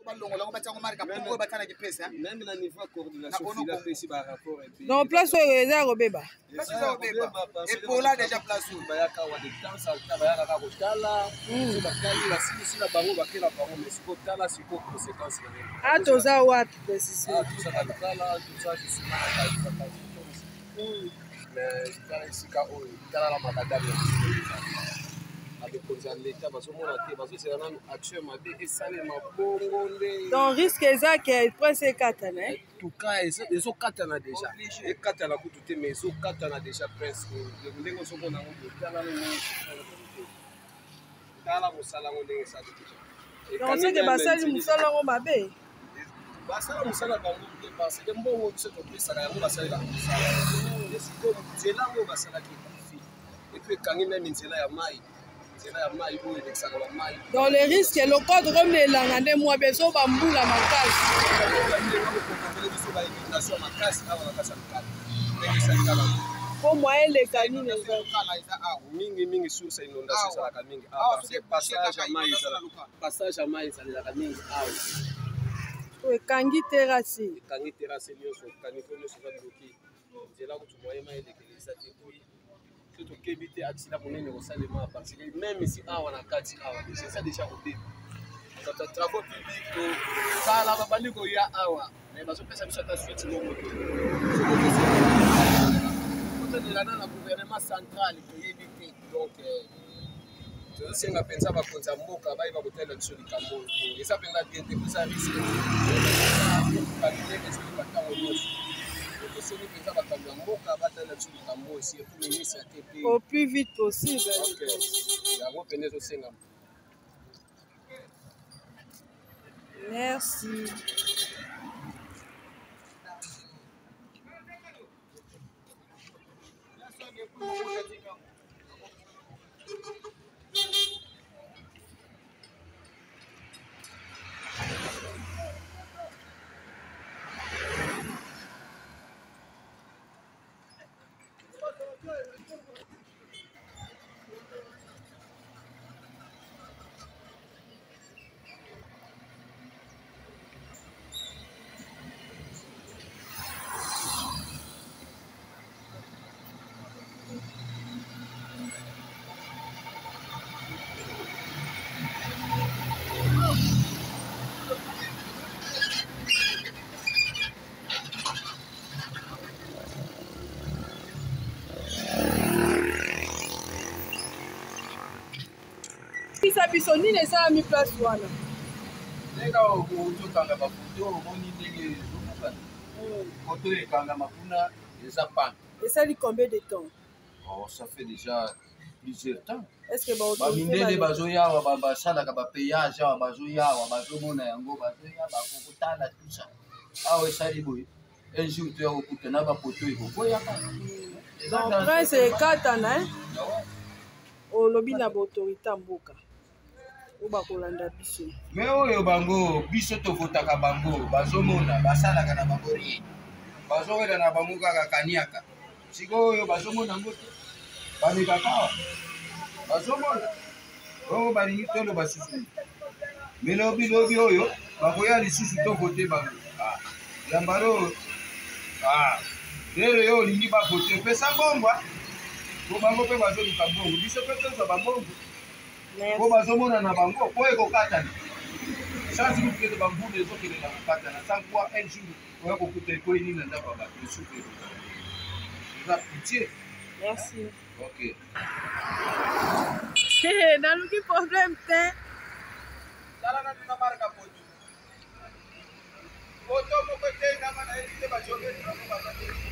Balongola yango, batia yango marka mpo oyo batia na kipesa. Même na niveau ya coordination, fila apesi ba rapport ebele. Donc place oyo eza ya kobeba. Place eza kobeba, epola déjà place oyo. Bayaka awa de temps en temps, bayaka kaka kotala. So batali, basilisi na bango, bake na bango. Mais sikoyo tala sikoyo conséquence na yango. A toza wapi précision? Toza na Lukala, toza justement na kati ya. Mais tala esika oyo, tala na makadame ya biso eza. Na bokonzi ya leta bazomona te, bazozela nanu action mabe esalema bongo nde. Donc risque eza ke prince ekatana, eh? Tuka ezokatana déjà, ekatana kutu te, mais ezokatana déjà. Prince oyo ndenge ozomona yango boye, tala ndenge, tala mosala yango ndenge esali déjà. Donc soki basali mosala yango mabe. Basala mosala bango te, parce que mbongo biso topesaka yango, basalelaka mosala. Sikoyo nzela yango basalaki ekufi, et puis ekangi même nzela ya mai, nzela ya mai oyo elekisaka bamai. Donc le risque lokola tokomelanga nde mwa bezo bambula makasi. Biso ba inondation makasi awa na kati ya Lukala, ndenge esali kaka. Po mwa eleka nini eza? Mingi mingi source ya inondation ezalaka mingi awa, parce que passage ya mai ezalaka, passage ya mai ezalelaka mingi awa. Po ekangi terrasse. Ekangi terrasse nyonso, caniveau nyonso eza bloqué, nzela kutu moyen mai elekela eza te. Puis so tokebi te, accident monene kosalema, parce que même ici awa na kati awa déjà eza déjà kobeba. Bato ya travaux publics tokala babandi koya awa, mais bazopesa biso ata suite moko te. Totelelana na gouvernement central, toyebi te. Donc tozosenga mpenza bakonzi ya mboka bayeba kotalela biso likambo oyo. Eza mpenza bien te, eza risque ndenge ezoleka ntango nyonso. Tosengi mpenza bakambi ya mboka batalela biso likambo oyo, surtout ministre ya TP. Au plus vite possible. Ok, yango mpenza ezosengama. Merci. Bisa biso nini esalami place wana? Ndenge ozokanga bafoto, omoni ndenge ezobukana, foto ekangama kuna, eza panne. Esali combien de temps? Oh, ça fait déjà plusieurs temps. Est ce que bamindele bazoya awa, basalaka ba péage awa, bazoya awa, bazomona yango, bazoya bakokotala tout ça. Awa esali boye, un jour toya kokuta na bapoto ekokweyaka. Donc prince ekatana, eh? Olobi na ba autorité ya mboka oyo bakolanda biso. Mais oyo bango biso tovotaka bango, bazomona, basalaka na bango rien, bazowela na bango kaka kaniaka. Sikoyo bazomona yango te, balekaka awa, bazomona bongo, balingi toloba susu. Mais lobi lobi oyo bakoya lisusu tovote bango. Ah, yambalo oyo, ah, lelo yo olingi bavote, pesa mbongo po bango mpe bazoluka mbongo, biso mpe tozwa bambongo po bazomona na bango po ekokatana. Chance kutu kete bambula ezokende na kokatana sans quoi un jour oya kokuta ekwei nini na ndako ya bato esuku eza pitié. Merci. Ok. Naluki problème te. Tala nanu na marka poto, poto moko te, nanga nayebi te, bajove bango baza te.